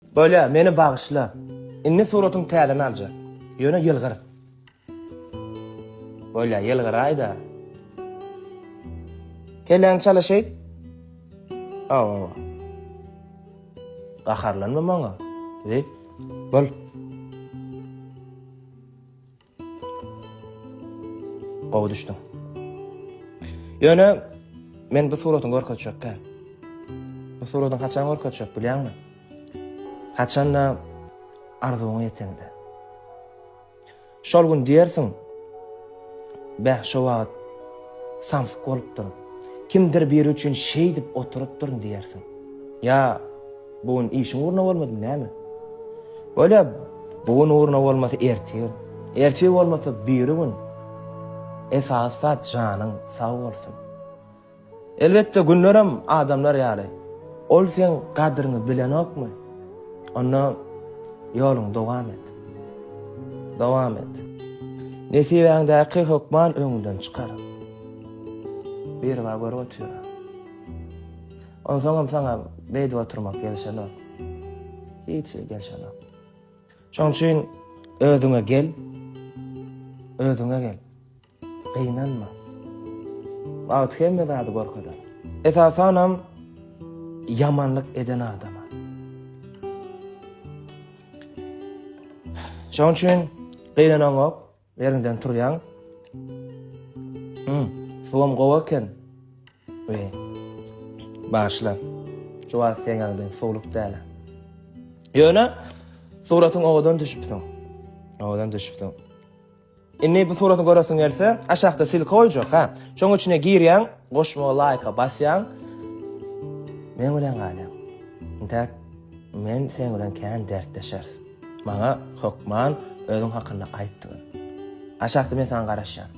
Bolýa, meni bagyşla. Indi suratyň täzeni aljak. Ýöne ýylgyr. Bolýa, ýylgyraý-da. Kelläňi çala şeýt. Hawa. Gaharlanma maňa. Weý, bol. Gowy düşdüň. Ýöne men bu suratyňy görkezjek däl. Bu suratyňy haçan görkezjek bilýäňmi? Haçanda arzuwyňa ýeteňde. Şol gün diýersiň, Bäh, şo wagt samsyk bolupdyryn. Kimdir biri üçin şeýdip oturypdyryn diýersiň. Ýa bu gün işiň ugruna bolmadymy näme? Bolýa, bu gün ugruna bolmasa ertir, ertir bolmasa birigün. Esasy zat janyň sag bolsun. Elbetde günlerem adamlar ýaly. Ol seň gadryňy bilenokmy? Onda ýoluňy dowam et. Dowam et. Nesibäňdäki hökman öňüňden çykar. Biri-bar görüp otyr-a. Onsoňam saňa beýdip oturmak gelşenok. Hiç hili gelşenok. Şonuň üçin özüňe gel. Özüňe gel. Gynanma. Wagt hemme zady görkezer. Esasanam ýamanlyk eden adama. Şonuň üçin gynanaňok. Ýeriňden turýaň. Hmm, suwam gowy eken. Weý. Bagyşla. Şu wagt seň ýanyňda suwluk däl. Ýöne suratyň owadan düşüpsiň. Owadan düşüpsiň. Indi bu suratyny göresiň gelse, aşakda ssylka goýjak, ha. Şoň içine girýäň, goşmaga laýka basýaň. Men bilen galýaň. Intäk men seň bilen kän dertleşeris. Maňa hökman özüň hakynda aýtdygyn. Aşakda men saňa garaşýan.